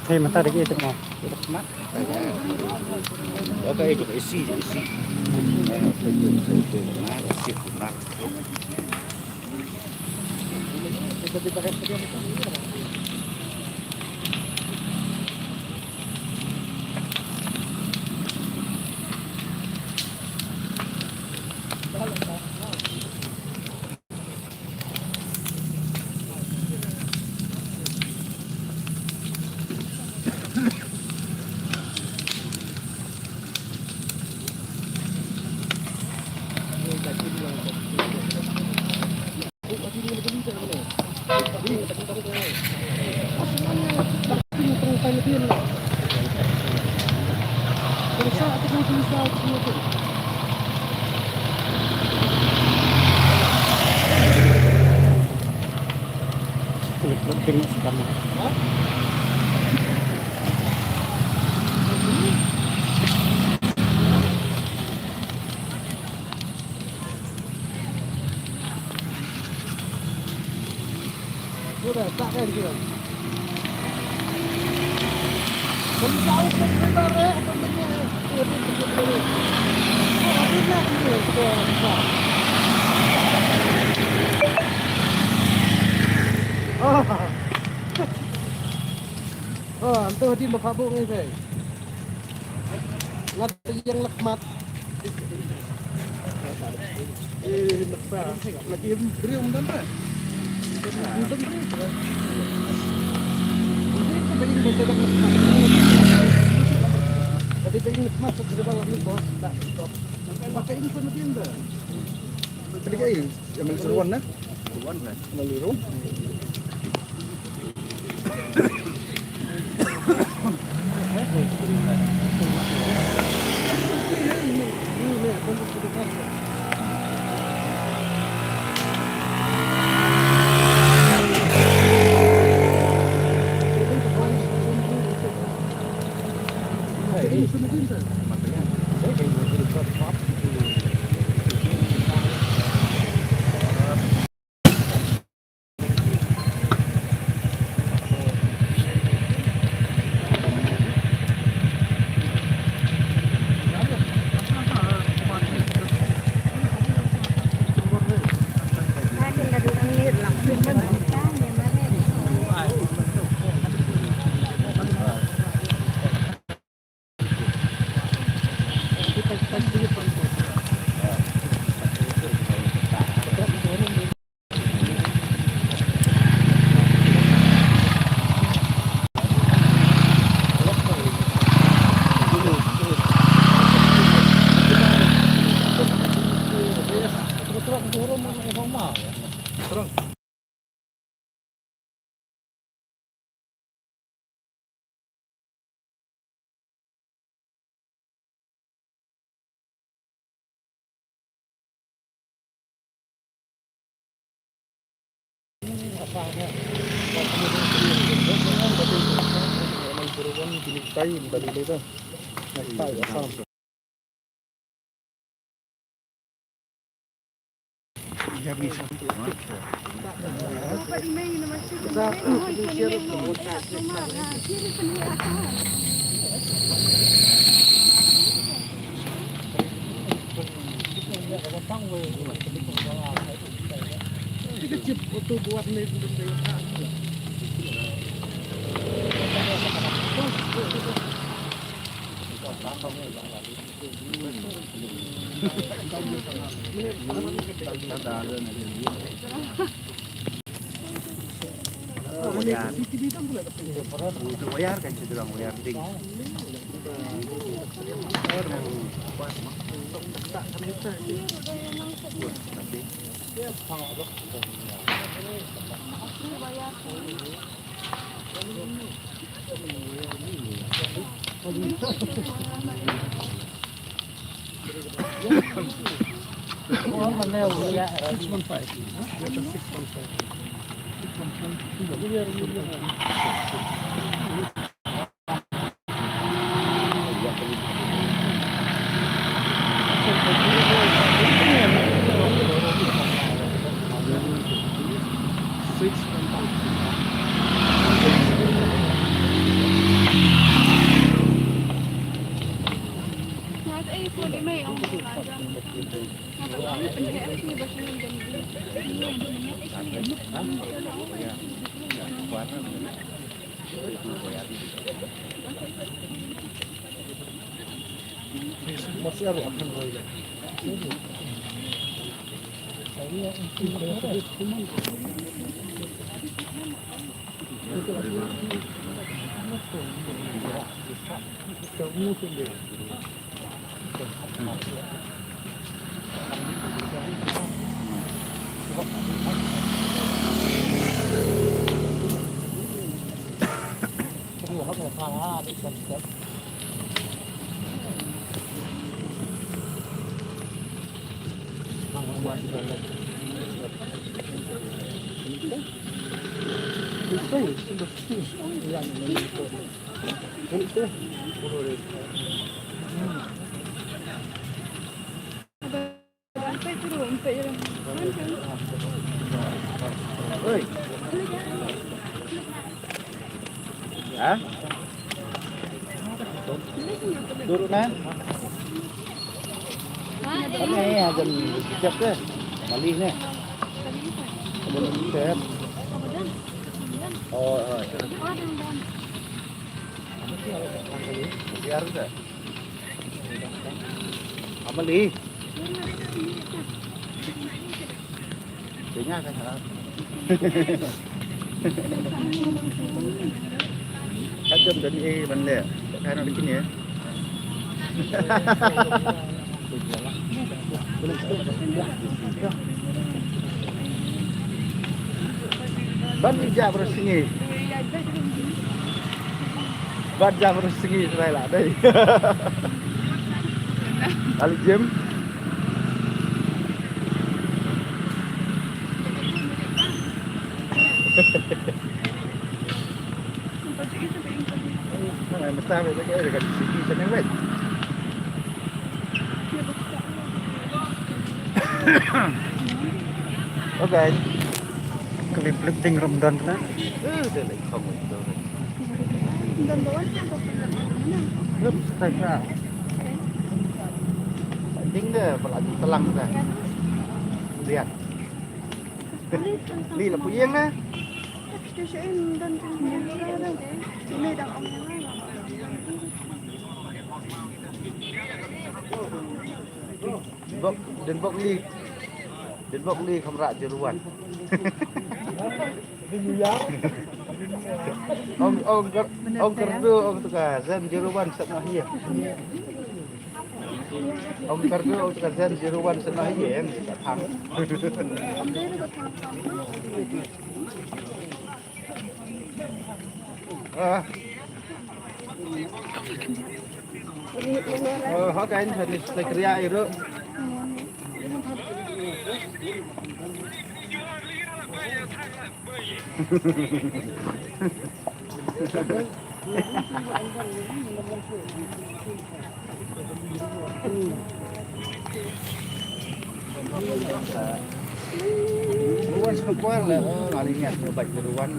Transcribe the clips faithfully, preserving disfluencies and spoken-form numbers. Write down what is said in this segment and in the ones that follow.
Hei, mynta da ki ïa tip mo. Ka ïa ka isi, isi. Oh, anto hadien ba pha buh ngi phi. Ngat ïeng lak mat. Eh, lak sa. Lak ïeng briew ym don re. Ym don briew. Ym don ba ïeng ba ïeng lak mat. Tadi ba ïeng lak mat, tadi ba lak mat, bos. Ba ka ïeng sa na ïeng da. Tadi ka ïeng, ïa Mel Sirwan na. Sirwan na. Mel Sirwan. Wayar. Wayar kan cenderung wayar ding. Oi. Ha? Duduk na. Ini aja ni, siap ke? Balik ni. Belum siap. Oh, oh. Biar ke? Amali. Tanya kan ha. Ka jam dan eh ban le. Ka na bikin ya. Ban ija bersini. Ban ija bersini selai lah dai. Kali jam. Mata mereka kaya dekat sini sana wet. Okay. Kali flip ding rum don na. Eh, dia lagi kamu itu. Rum setengah. Ding dia, pala telang dah. Lihat. Li la puyeng na. Bok, den bok li. Den bok li kamra jeruan. Ong, ong, ker-, ong kerdu, ong tukar. Zen jeruan sat noh ye. Ong kerdu, ong tukar zen jeruan sat noh ye. Kat hang. Ah. Oh, ha kain hadis takriya iru. Ruan sngewkwar la, oh, nga la ngiat sngewbait ruan.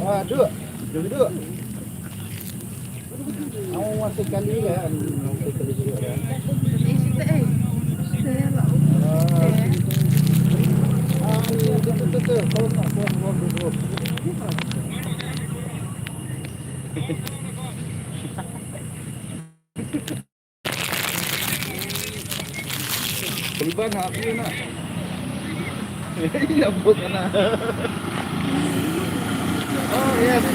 Ah, duduk. Duduk. Ang masih kali ya, masih kali juga ya. Ah, iya, betul, betul, betul. Kalau tak buat, buat, buat, buat. Peliban ha phi na. Ila buk na. Oh yes.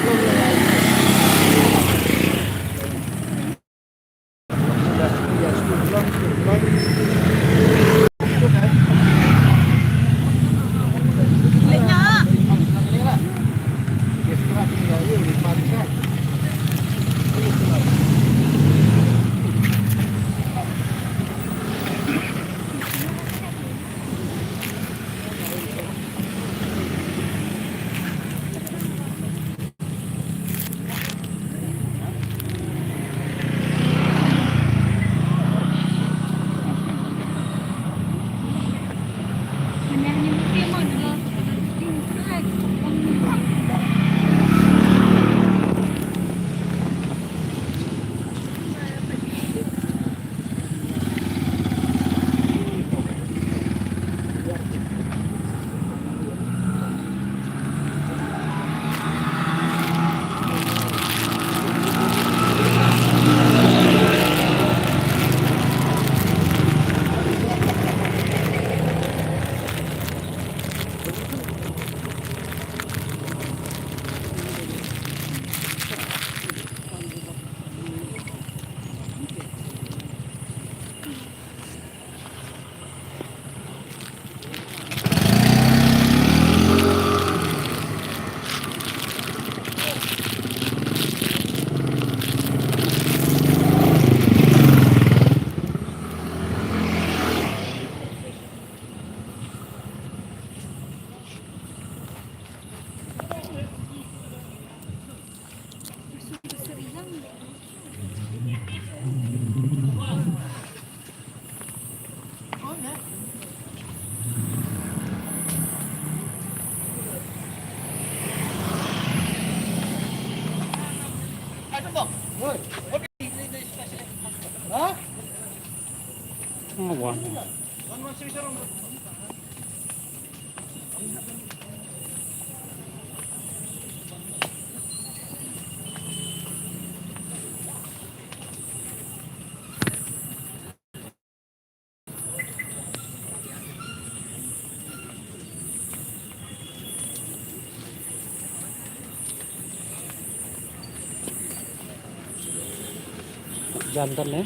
Jantan ne.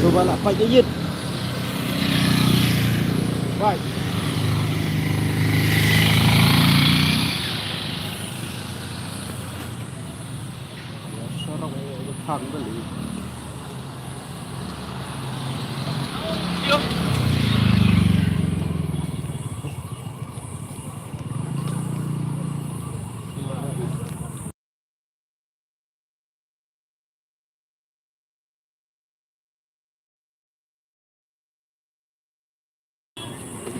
Ito ba la pait ïa ïit. Pait. Ïa sorok ïa khang beli.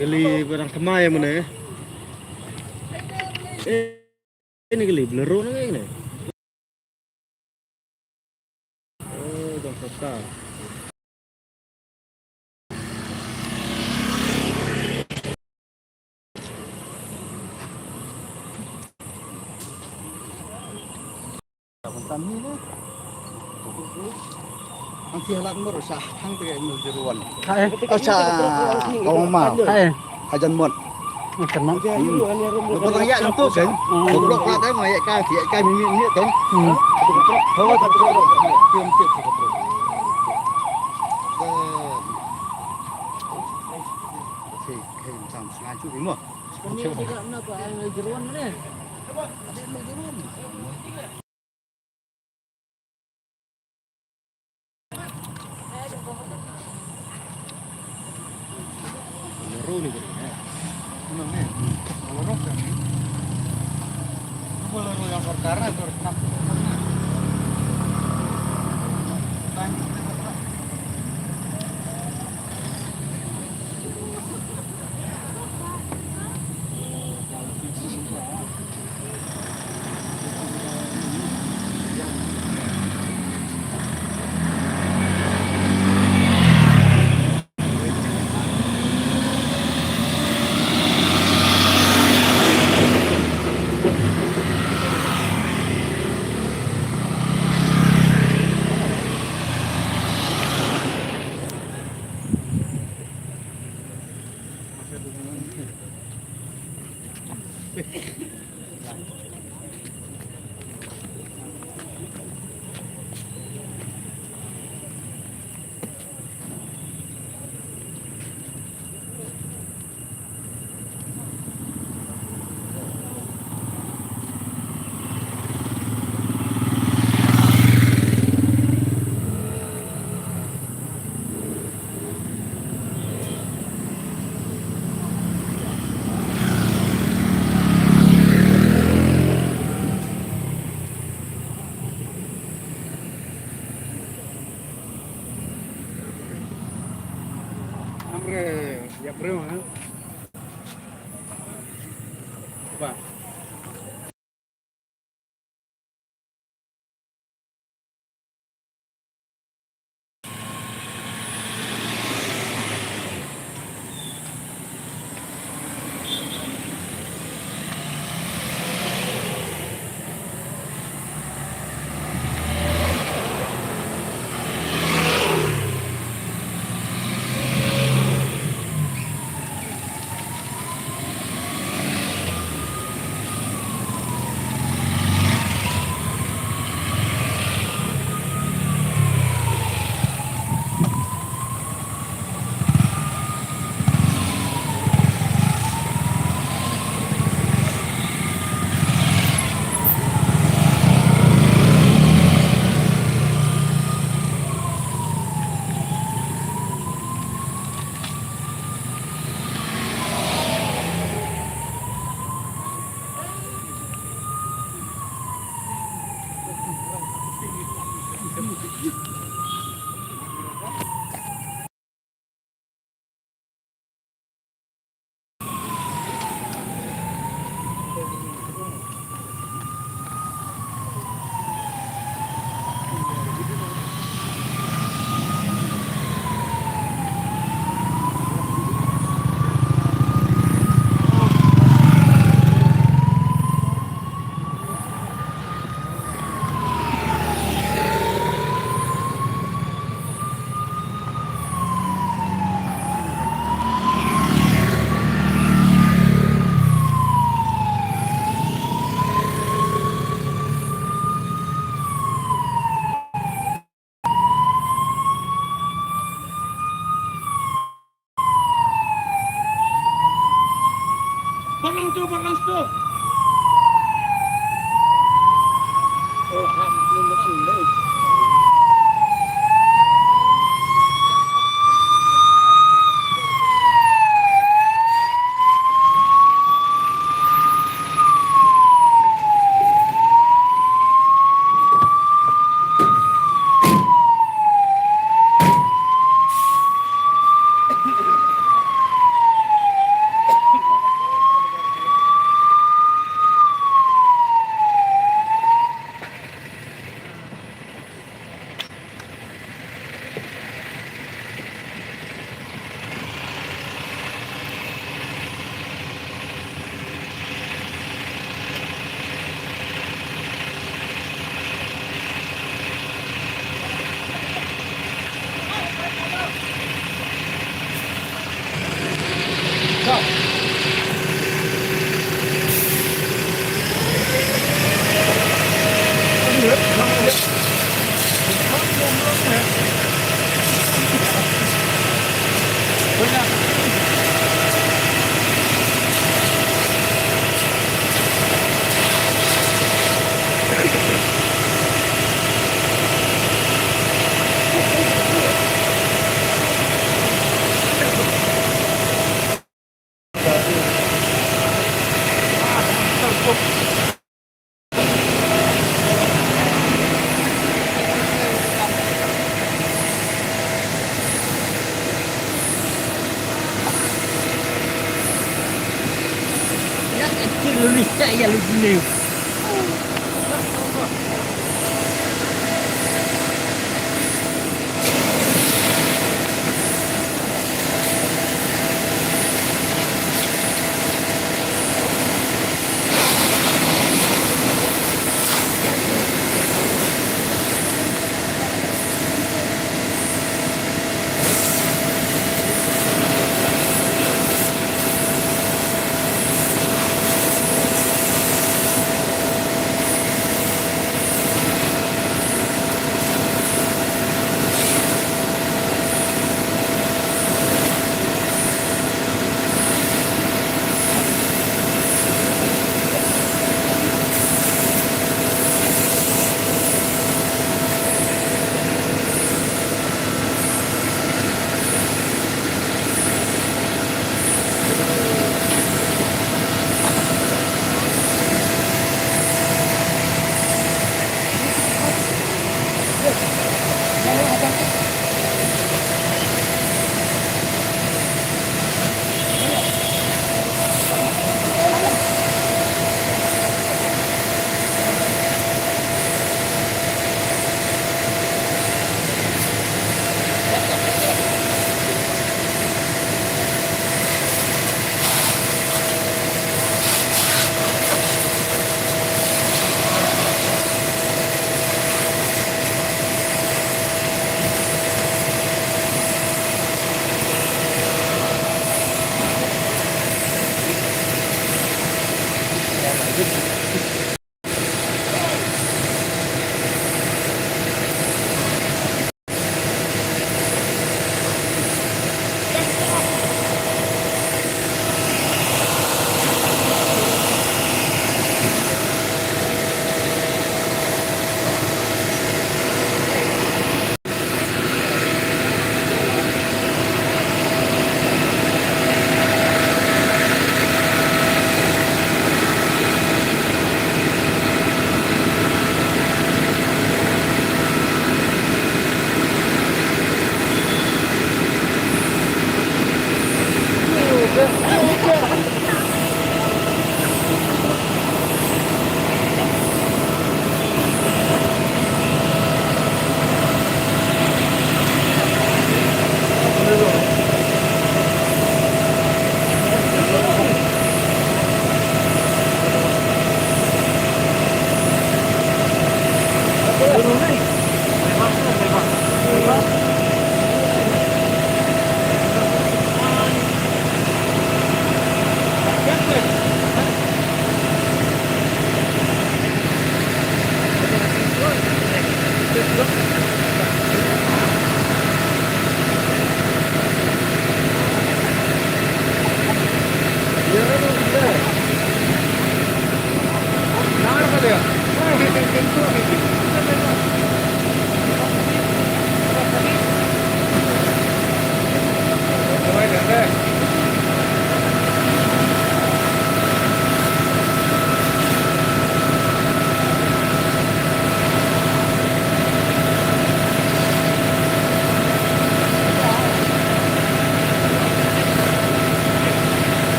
Kali barang kemai mana? Eh, ini kali Bolero na ini. Oh, dah kata. Ang siya lang mo sa hang te mo jeruan. Hai. Asa kong ma. Hai. Hajan mot. Hajan mot. Ko ya lang to kan. Ko blok plat mo ya ka ya ka mi mi kan. Hmm. Amre, ya breu, ha? Ba.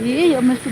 Iya, iya, masih.